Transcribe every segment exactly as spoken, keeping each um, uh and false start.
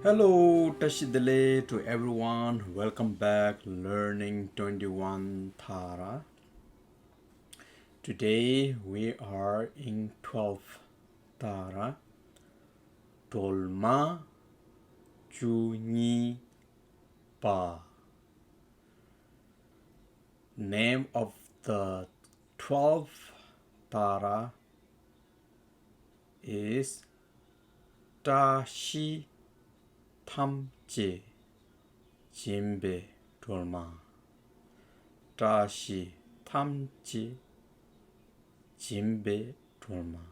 Hello, བཀྲ་ཤིས་བདེ་ལེགས to everyone. Welcome back, learning twenty-one Tara. Today we are in twelve Tara. སྒྲོལ་མ་བཅུ་གཉིས་པ། Name of the twelve Tara is བཀྲ་ཤིས་ཐམས་ཅད་སྦྱིན་པའི་སྒྲོལ་མ། བཀྲ་ཤིས་ཐམས་ཅད་སྦྱིན་པའི་སྒྲོལ་མ།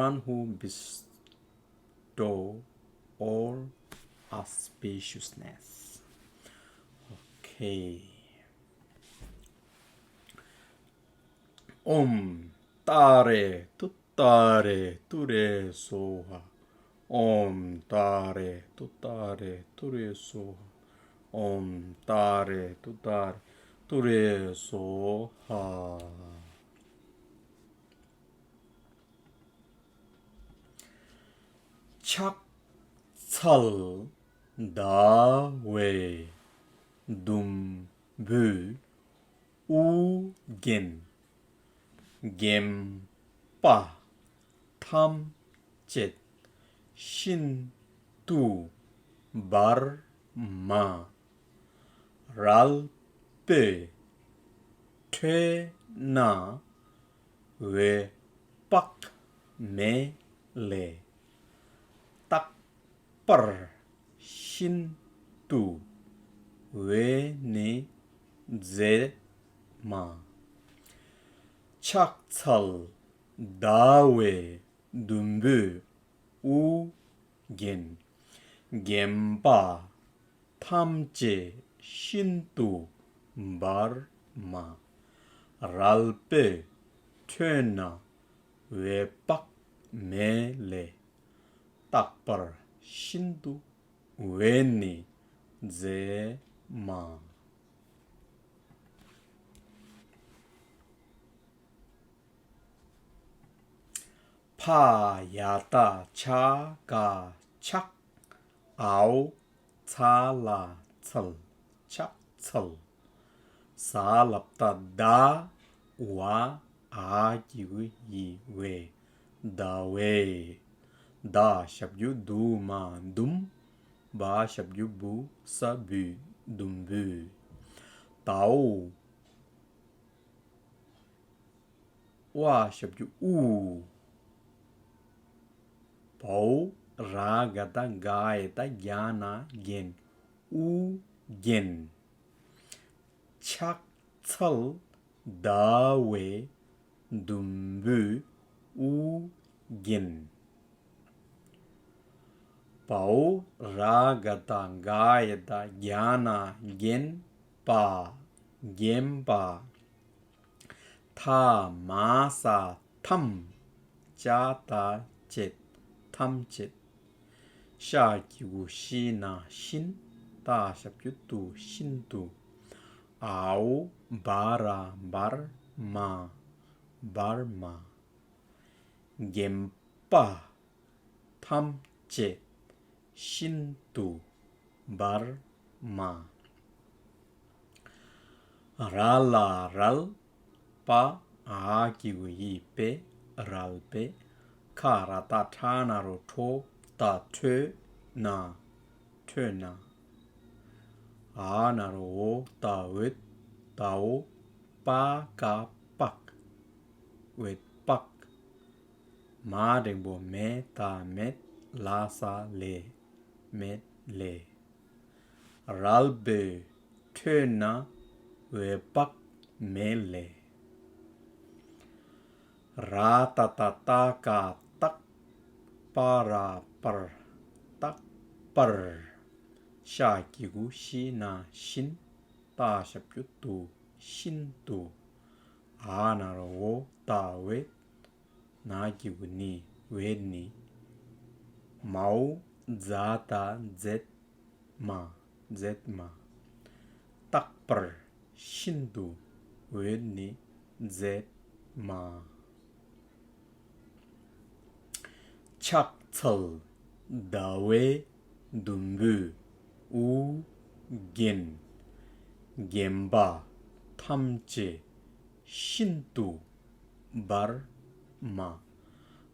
One who bestow all auspiciousness. Okay. ཨོཾ་ཏཱ་རེ་ཏུཏྟཱ་རེ་ཏུ་རེ་སྭཱ་ཧཱ། ཨོཾ་ཏཱ་རེ་ཏུཏྟཱ་རེ་ཏུ་རེ་སྭཱ་ཧཱ། ཨོཾ་ཏཱ་རེ་ཏུཏྟཱ་རེ་ཏུ་རེ་སྭཱ་ཧཱ། ཕྱག་འཚལ་ཟླ་བའི་ཟླུམ་པོས་དབུ་བརྒྱན། བརྒྱན་པ་ཐམས་ཅད་ཤིན་ཏུ་འབར་མ། རལ་པའི་ཁྲོད་ན་འོད་དཔག་མེད་ལས། རྟག་པར་ཤིན་ཏུ་འོད་ནི་མཛད་མ། ཕྱག་འཚལ་ཟླ་བའི་ཟླུམ་པོས་དབུ་བརྒྱན། བརྒྱན་པ་ཐམས་ཅད་ཤིན་ཏུ་འབར་མ། རལ་པའི་ཁྲོད་ན་འོད་དཔག་མེད་ལས། རྟག་པར་ཤིན་ཏུ་འོད་ནི་མཛད་མ། ཕ་ཡ་བཏགས་ཕྱ་ག་ཕྱག་ཨའོ་ཚ་ལ་འཚལ། ཕྱག་འཚལ། ཟ་ལ་བཏགས་ཟླ། བ་འ་གི་གུ་ཡི་བས། ཟླ་བས། ད་ཞབས་ཀྱུ་དུ་མ་ཟླུམ། བ་ཞབས་ཀྱུ་བུ་ས་བུས། ཟླུམ་པོས། དའོ། ཝ་ཞབས་ཀྱུ་དབུ། བའོ་ར་ག་བཏགས་རྒ་ཡ་བཏགས་རྒྱ་ན་རྒྱན། དབུ་རྒྱན། ཕྱག་འཚལ་ཟླ་བའི་ཟླུམ་པོས་དབུ་བརྒྱན། བའོ་ར་ག་བཏགས་རྒ་ཡ་བཏགས་རྒྱ་ན་རྒྱན། པ། བརྒྱན་པ། ཐ་མ་ས་ཐམས། ཅ་ད་བཅད། ཐམས་ཅད། ཤ་གི་གུ་ཤི་ན་ཤིན། ཏ་ཞབས་ཀྱུ་ཏུ་ཤིན་ཏུ། འའོ་བ་ར་འབར་མ། འབར་མ། བརྒྱན་པ་ཐམས་ཅད་ཤིན་ཏུ་འབར་མ། ར་ལ་རལ། པ་འ་གི་གུ་ཡི་པེ། རལ་པེ། ཁ་ར་བཏགས་ཁྲ་ན་རོ་ཁྲོ། ད་ཁྲོད་ན། ཁྲོད་ན། འ་ན་རོ་འོ། ད་འོད། དའོ། པ་ཀ་པག་འོད་དཔག་མ་འགྲེང་བུ་མེ། ད་མེད། ལ་ས་ལས། མེད་ལས། རལ་པའི་ཁྲོད་ན་འོད་དཔག་མེད་ལས། ར་ཏ་བཏགས་རྟ་ག་རྟག་པ་ར་པར། རྟག་པར། ཤ་གི་གུ་ཤི་ན་ཤིན། ཏ་ཞབས་ཀྱུ་ཏུ་ཤིན་ཏུ། འ་ན་རོ་འོ། ད་འོད། ན་གི་གུ་ནི། འོད་ནི། མའོ་ཛ་ད་མཛད་མ། མཛད་མ། རྟག་པར་ཤིན་ཏུ་འོད་ནི་མཛད་མ། ཕྱག་འཚལ་ ཟླ་བའི་དུམ་བུས་དབུ་རྒྱན། བརྒྱན་པ་ཐམས་ཅད་ཤིན་ཏུ་འབར་མ།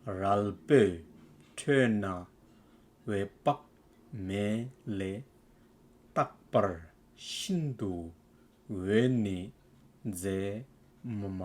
རལ་པའི་ཁྲོད་ན་འོད་དཔག་མེད་ལས། རྟག་པར་ཤིན་ཏུ་འོད་ནི་མཛེས་མ།